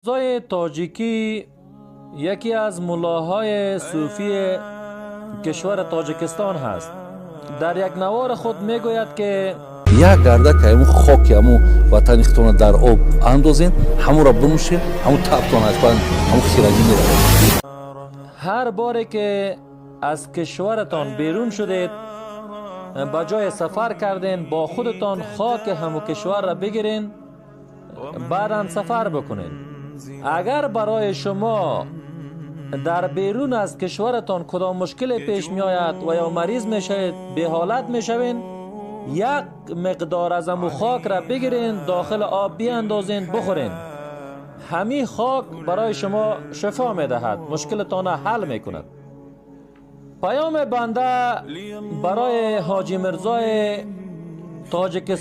Мирзои тоҷикӣ яке аз муллоҳои сӯфии кишвари Тоҷикистон ҳаст. Дар як навори худ мегӯяд, ки як гардак ҳамун хоки ҳамун ватани худтона дар об андозен, ҳамонро бинӯшед, ҳамун табтон аз байн, ҳамун хирагӣ меравад. Ҳар боре ки аз кишваратон берун шудед, ба ҷое сафар карден, бо худатон хоки ҳамун кишварро бигирен, баъдан сафар бикунед. Агар барои шумо дар берун аз кишваратон кудом мушкиле пеш меояд ва ё мариз мешавед, беҳолат мешавед, як миқдор аз ҳамун хокро бигирен, дохили об биандозен, бихӯрен. Ҳамин хок барои шумо шифо медиҳад, мушкилатонро ҳал мекунад. Паёми банда барои Ҳоҷӣ Мирзои Тоҷикистон.